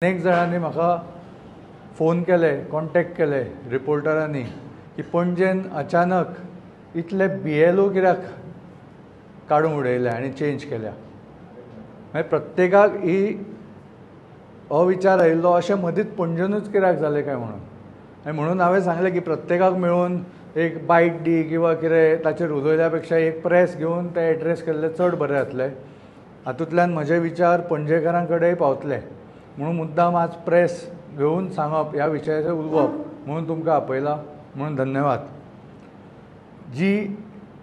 अनेक जाणांनी म्हाका फोन केले, कॉन्टेक्ट केले रिपोर्टरांनी की पणजेन अचानक इतले BLO कित्याक काडून उडयले आनी चेंज केल्या. मागीर प्रत्येकाक ही हो विचार आयिल्लो अशें मदींच पणजेनूच कित्याक जालें काय म्हणून. आनी म्हणून हांवें सांगलें की प्रत्येकाक मेळून एक बायट दी किंवा कितें ताचेर उलयल्या पेक्षा एक प्रेस घेवन ते एड्रेस केल्ले चड बरें जातलें. हातूंतल्यान म्हजे विचार पणजेकारां कडेन पावतले म्हणून मुद्दाम आज प्रेस घेवन सांगप ह्या विशयाचेर उलोवप म्हणून तुमकां आपयला, म्हणून धन्यवाद. जी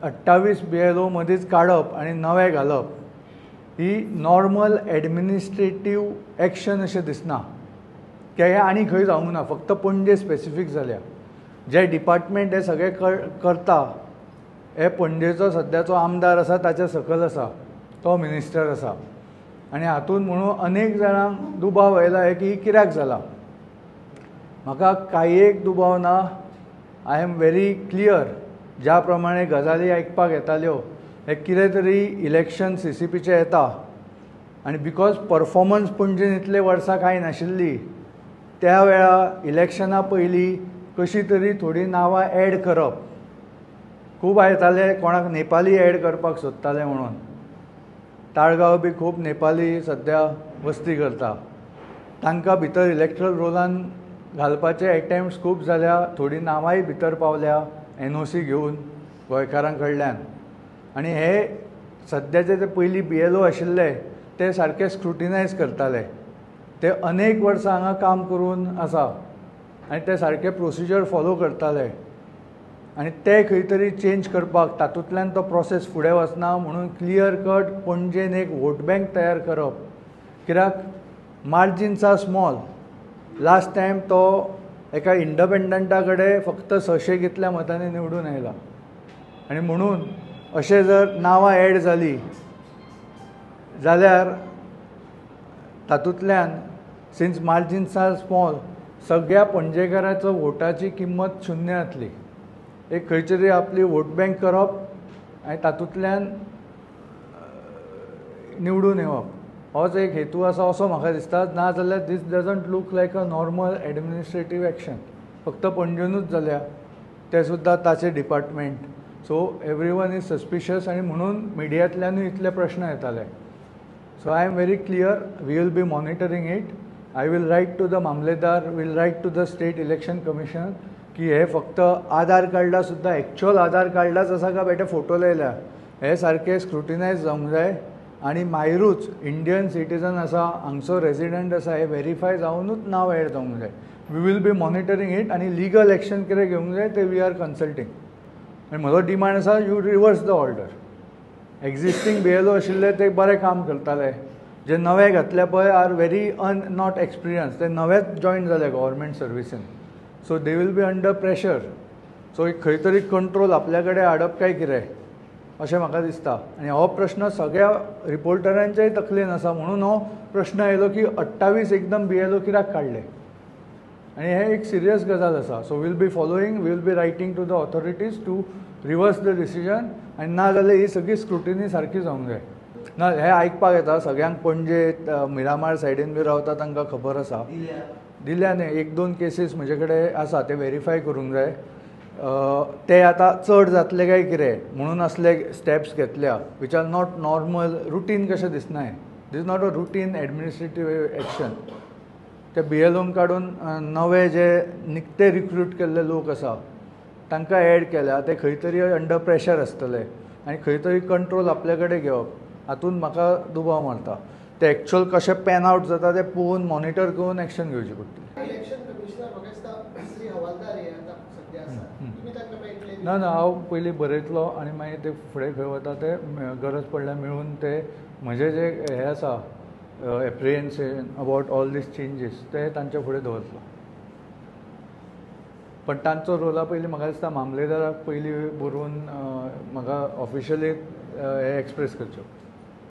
28 BLO मदींच काडप आनी नवे घालप ही नॉर्मल एडमिनिस्ट्रेटीव एक्शन अशें दिसना, की हें आनी खंय जावंक ना, फक्त पणजे स्पेसिफीक जाल्या. जे डिपार्टमेंट हे सगळे करता हे पणजेचो सद्याचो आमदार आसा ताच्या सकयल आसा, तो मिनिस्टर आसा. आनी हातूंत म्हणून अनेक जाणांक दुबाव आयला हे की कित्याक जाला. म्हाका कांय एक दुबाव ना, I am very clear. ज्या प्रमाणे गजाली आयकपाक येताल्यो हे कितें तरी इलेक्शन CCPचें येता आनी because performance पणजेन इतले वर्सां कांय नाशिल्ली त्या वेळा इलेक्शना पयलीं कशी तरी थोडीं नांवां एड करप खूब आयताले. कोणाक नेपाली एड करपाक सोदताले म्हणून ताळगांव बी खूब नेपाली सद्या वस्ती करता, तांकां भितर इलेक्ट्रल रोलान घालपाचे एटेम्प्ट्स खूब जाल्या. थोडीं नांवांय भितर पावल्या NOC घेवन गोंयकारां कडल्यान. आनी हे सद्याचे जे पयलीं BLO आशिल्ले ते सारके स्क्रुटिनायज करताले, ते अनेक वर्सां हांगा काम करून आसा आनी ते सारके प्रोसिजर फॉलो करताले आनी ते खंय तरी चेंज करपाक तातूंतल्यान तो प्रोसेस फुडें वचना म्हणून क्लियर कट पणजेन एक वोट बँक तयार करप. कित्याक margins are small. Last time तो एका इंडिपेंडंटा कडेन फक्त 600 कितल्या मतांनी निवडून आयला आनी म्हणून अशें जर नांवां एड जाली जाल्यार तातूंतल्यान सिन्स मार्जिन्स are small सगळ्या पणजेकाराचो वोटाची किंमत शुन्य जातली. एक खंयची तरी आपली वोट बँक करप आनी तातूंतल्यान निवडून येवप होच एक हेतू आसा असो म्हाका दिसता. ना जाल्यार this doesn't look like a normal administrative action. फक्त पणजेनूच जाल्या ते सुद्दां ताचे department. So everyone is suspicious आनी म्हणून मिडियांतल्यानूय इतले प्रश्न येताले. So I am very clear, we will be monitoring it. I will write to the mamlatdar, will write to the state election commission की हे फक्त आधार कार्डा सुद्दां एक्चुअल आधार कार्डाच आसा काय बेटे फोटो लायल्या हे सारके स्क्रुटिनायज जावंक जाय आनी मायरूच इंडियन सिटीजन आसा हांगचो रेजिडंट आसा हे वेरीफाय जावनूच नांव एड जावंक जाय. We will be monitoring it आनी लिगल एक्शन कितें घेवंक जाय ते we are consulting. आनी म्हजो डिमांड आसा you reverse the order. Existing BLO आशिल्ले ते बरें काम करताले, जे नवे घातले पळय are very not experience, ते नवेच जॉयन जाले government सर्विसीन, so they will be under pressure. So एक खंय तरी कंट्रोल आपल्या कडेन हाडप काय कितें अशें म्हाका दिसता. आनी हो प्रश्न सगळ्या रिपोर्टरांच्याय तकलेन आसा म्हणून हो प्रश्न आयलो की 28 एकदम BLO कित्याक काडले आनी हें एक सिरियस गजाल आसा. So will be following, will be writing to the authorities to reverse the decision आनी ना जाल्यार ही सगळी स्क्रुटिनी सारकी जावंक जाय. ना हें आयकपाक येता सगळ्यांक, पणजे मिरामार सायडीन बी रावता तांकां खबर आसा. दिल्या न्ही, 1-2 केसीस म्हजे कडेन आसा ते वेरीफाय करूंक जाय. ते आतां चड जातले काय कितें म्हणून असले स्टेप्स घेतल्या which are not normal routine कशें दिसना. This is not a routine administrative action. ते BLOंक काडून नवे जे निकते रिक्रूट केल्ले लोक आसा तांकां एड केल्या, ते खंय तरी अंडर प्रेशर आसतले आनी खंय तरी कंट्रोल आपल्या कडेन घेवप हातूंत म्हाका दुबाव मारता. ते एक्चुअल कशें पॅन आवट जाता ते पळोवन मॉनिटर करून एक्शन घेवची पडटली. ना ना हांव पयलीं बरयतलो आनी मागीर ते फुडें खंय वता ते गरज पडल्यार मेळून ते म्हजे जे हे आसा apprehension about all these changes ते तांच्या फुडें दवरतलो. पण तांचो रोला पयलीं म्हाका दिसता मामलेदाराक पयलीं बरोवन म्हाका ऑफिशियली हे एक्सप्रेस करचें.